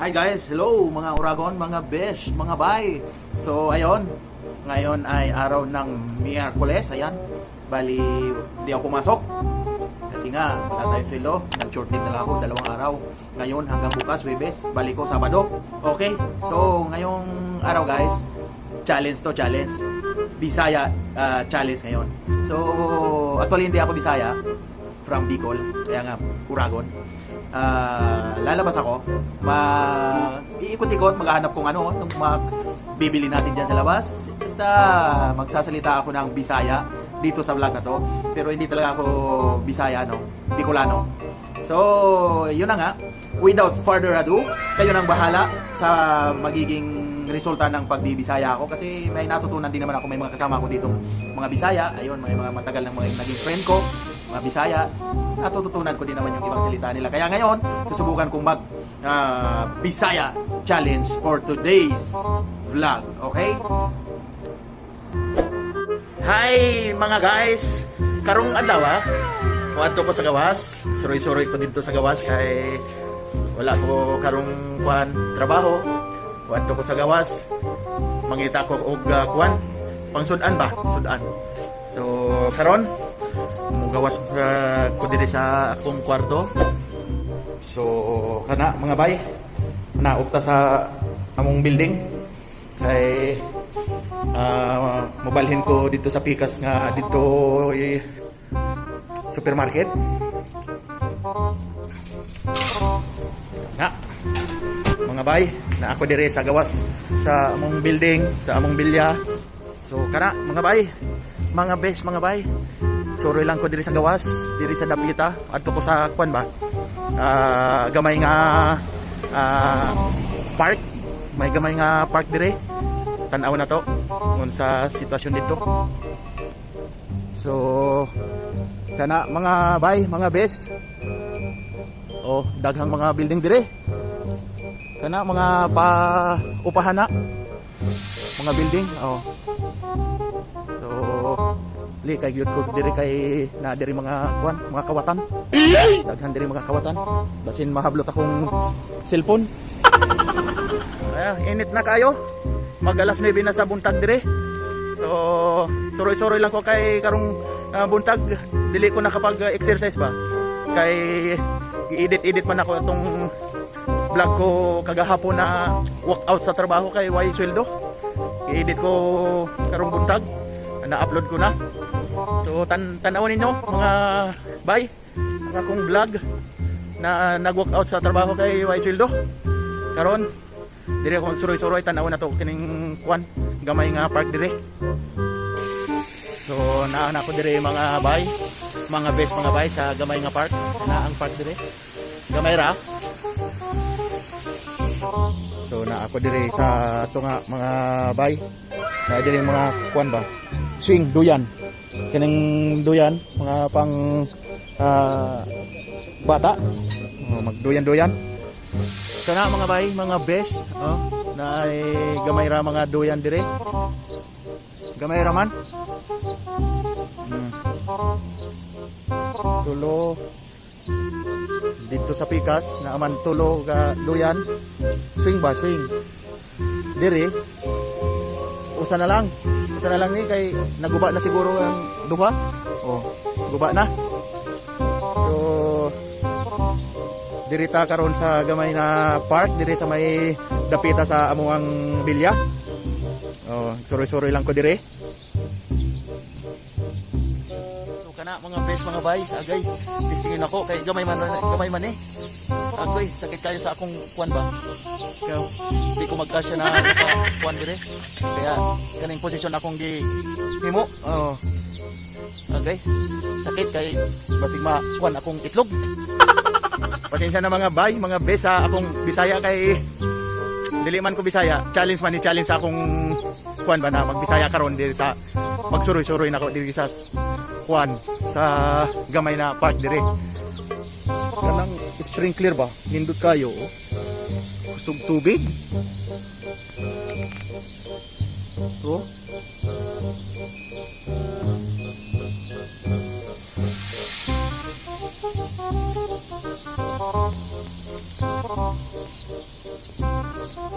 Hi guys, hello mga Uragon, mga besh, mga bay. So ayon, ngayon ay araw ng Miyerkules, ayan. Bali, di ako pumasok. Kasi nga, wala tayong sweldo. Nag-short leave na lang ako, 2 araw. Ngayon hanggang bukas, Huwebes. Balik ko Sabado. Okay, so ngayong araw guys, challenge to challenge. Bisaya challenge ngayon. So, actually hindi ako Bisaya. From Bicol, kaya nga Uragon. Lalabas ako, ma iikot-ikot, maghahanap kung ano, nung bibili natin dyan sa labas. Basta magsasalita ako ng Bisaya dito sa vlog na to. Pero hindi talaga ako Bisaya, no? Bicolano. So, yun na nga. Without further ado, kayo nang bahala sa magiging resulta ng pagbibisaya ako kasi may natutunan din naman ako, may mga kasama ako dito mga Bisaya, ayun, may mga matagal ng mga naging friend ko, mga Bisaya, natututunan ko din naman yung ibang salita nila. Kaya ngayon, susubukan kong mag Bisaya challenge for today's vlog, okay? Hi mga guys! Karong adlaw ah, muadto ko sa gawas. Suroy-suroy ko dito sa gawas kay wala ko karong kuan trabaho. Muadto ko sa gawas. Mangita ko og kuan pangsudan ba? Sudan. So karon mugawas ko diri sa akong kwarto. So kana mga bay, naog ta sa among building kay mobalhin ko dito sa Pikas nga dito eh, supermarket. Nga mga bay, na ako dire sa gawas sa among building, sa among bilya. So kana mga bay, mga bes, mga bay. Suroy lang ko diri sa gawas, diri sa dapita. Adto ko sa kwan ba? Gamay nga park. May gamay nga park dire. Tan-aw na to unsa sitwasyon dito. So kana mga bay, mga bes. Oh, daghang mga building dire. Kana mga pa upahan na. Mga building, oh. So, li kay gyud ko diri kay na diri mga kuan, mga kawatan. Daghan diri mga kawatan. Basin mahablot akong cellphone. Ay, init na kayo. Mag alas 9 na sa buntag dire. So, suroy-suroy lang ko kay karong buntag dili ko nakapag-exercise ba. Kay i-edit-edit man ako itong vlog ko kagahapon na walk out sa trabaho kay way sweldo. I-edit ko karong buntag. Na-upload ko na. So tan tanawan ninyo mga bay ang akong vlog na nag-walk out sa trabaho kay way sweldo. Karon diri ako magsuroy-suroy, tan-awon na to kining kuan gamay nga park dire. So naa na ako dire mga bay, mga best, mga bay, sa gamay nga park. Na ang park dire. Gamay ra. So na ako dire sa ato nga mga bay. Na dire mga kuan ba? Swing duyan. Kining duyan mga pang bata. Oh, magduyan-duyan. So na mga bay, mga best, oh, na ay gamay ra mga duyan dire. Gamay ra man. Tulo dito sa Pikas na aman tulo ka duyan. Swing ba, swing. Dire usa na lang. Usa na lang ni kay naguba na siguro ang duha. Oh, guba na. So diri ta karon sa gamay na park diri sa may dapita sa amuang bilya. Oh, suroy-suroy lang ko dire. So kana mga best, mga bay, agay, testingin ako kay gamay man eh. Agoy, sakit kayo sa akong kuan ba. Kaya di ko magkasya na naka kuan dire. Kaya kaning posisyon akong gi himo. Oh. Agay, sakit kay basig ma kuan akong itlog. Pasensya na mga bay, mga bes sa akong Bisaya kay dili man ko Bisaya. Challenge man ni challenge sa akong kuan ba na magbisaya karon diri sa magsuroy-suroy nako diri sa kuan sa gamay na park dire. Kanang sprinkler ba? Nindot kayo oh. Kusog tubig. So,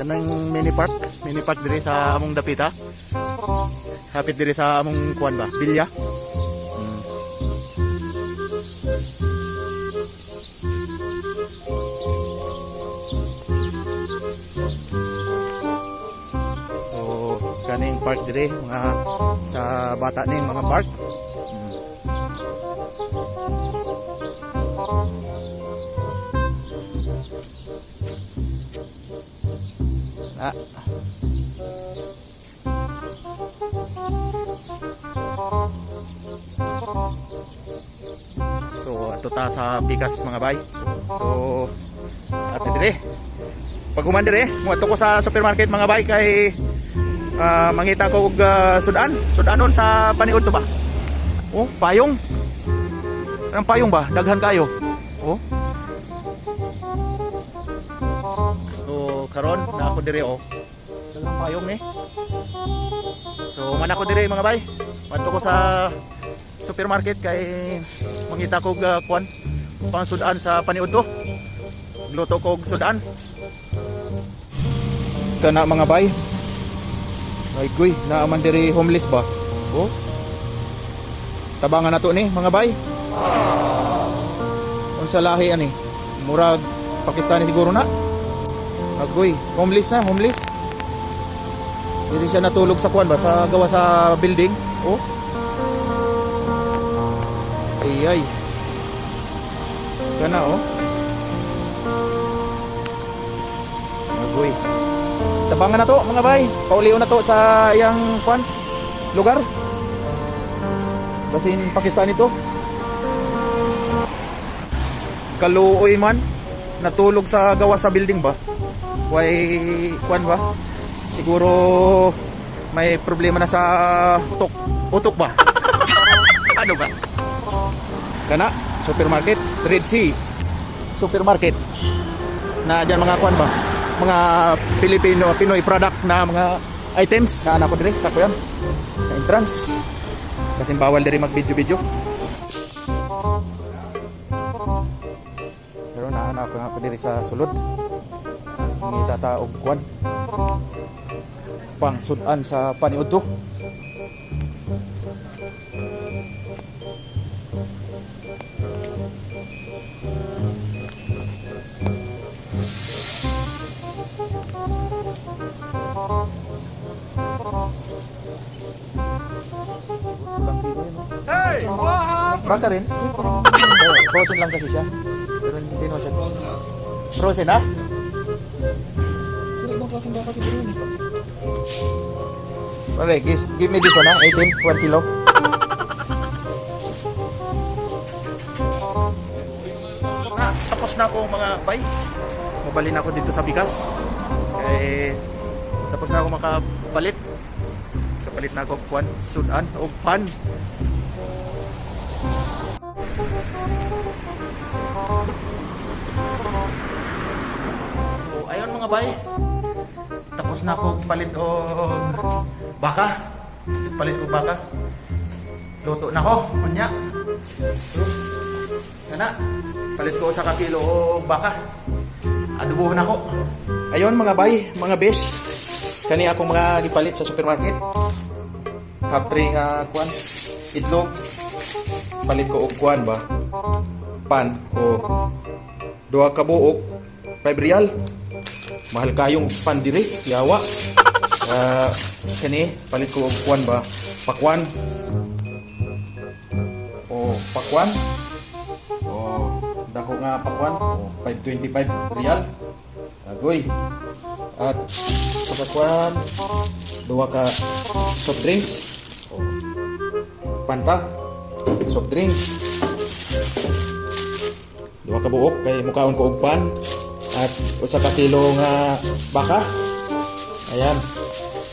Kanang mini park, mini park diri sa among dapita. Hapit diri sa among kuan ba, bilya. So kaning park diri mga sa bata ning mga park. Ah. So ato ta sa pikas, mga bay. So ato dire. Pag human dire, muadto ko sa supermarket, mga bay, kay mangita ko og sudan, sudanon sa paniud to ba. Oh, payong. Anong payong ba? Daghan kayo. Oh. So karon na ako dire oh. Daghang payong eh. So man ako dire, mga bay. Madto ko sa supermarket kay mangita ko og kuan pangsudan sa paniud to. Luto ko og sudan. Kana, mga bay. Ay guy, naa man diri homeless ba? Oh. Tabangan nato ni, mga bay. Unsa lahi ani? Murag Pakistani siguro na. Agoy, homeless na, homeless. Dili siya natulog sa kuan ba, sa gawa sa building. Oh. Ay ay. Kana oh. Agoy. Tabangan na to, mga bay. Paulion na to sa iyang kuan lugar. Basin Pakistani to. Kaluoy man natulog sa gawa sa building ba? Way kuan ba? Siguro may problema na sa utok. Utok ba? Ano ba? Kana, supermarket, Red Sea. Supermarket. Na diyan mga kuan ba? Mga Pilipino, Pinoy product na mga items. Na anak ko dire sa kuyan. Na entrance. Kasi bawal diri mag video-video. Pero naa ko nga diri sa sulod. Ngita ta og kuan. Pang sudan sa paniudto. Hey, what happened? Baka rin. Oh, frozen lang kasi siya. Pero hindi naman siya. Frozen ah? Sino ibang klaseng baka siguro yun eh? Pare, give me this one ah. 18, 1 kilo. Ah, tapos na ako, mga bay. Mabalin ako dito sa bigas. Eh, tapos na ako makapalit. Kapalit na ako og kwan, sudan o pan. So, ayun, mga bay. Tapos na ako palit og baka. Palit og baka. Luto na ko. Unya. So, kana. Palit ko sa kakilo og baka. Adubohon ako. Ayun, mga bay, mga besh. Kani akong mga gipalit sa supermarket. Half tray nga kuan. Itlog. Palit ko og kuan ba? Pan o duha ka buok 5 real. Mahal kayong pan dire, yawa. Kani palit ko og kuan ba? Pakwan. O pakwan. O dako nga pakwan, o 525 real. Agoy. At sa pakwan, duha ka soft drinks. O panta, soft drinks. Duha ka buok kay mukaon ko og pan at usa ka kilo nga baka. Ayan.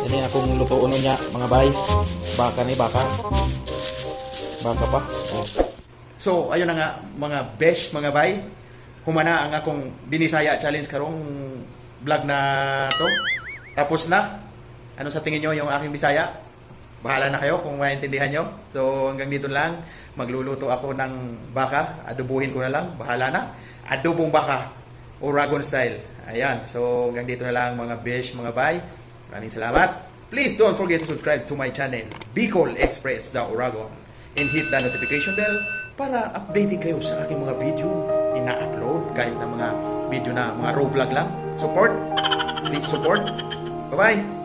Ini akong lutoon niya, mga bay. Baka ni baka. Baka pa. Oh. So, ayun na nga, mga besh, mga bay. Humana ang akong Binisaya challenge karong vlog na to. Tapos na. Ano sa tingin nyo yung aking Bisaya? Bahala na kayo kung maintindihan nyo. So, hanggang dito lang. Magluluto ako ng baka. Adobuhin ko na lang. Bahala na. Adobong baka. Uragon style. Ayan. So, hanggang dito na lang, mga besh, mga bay. Maraming salamat. Please don't forget to subscribe to my channel, Bicol Express, The Uragon. And hit the notification bell para updated kayo sa aking mga video ina-upload, kahit na mga video na mga raw vlog lang. Support. Please support. Bye-bye.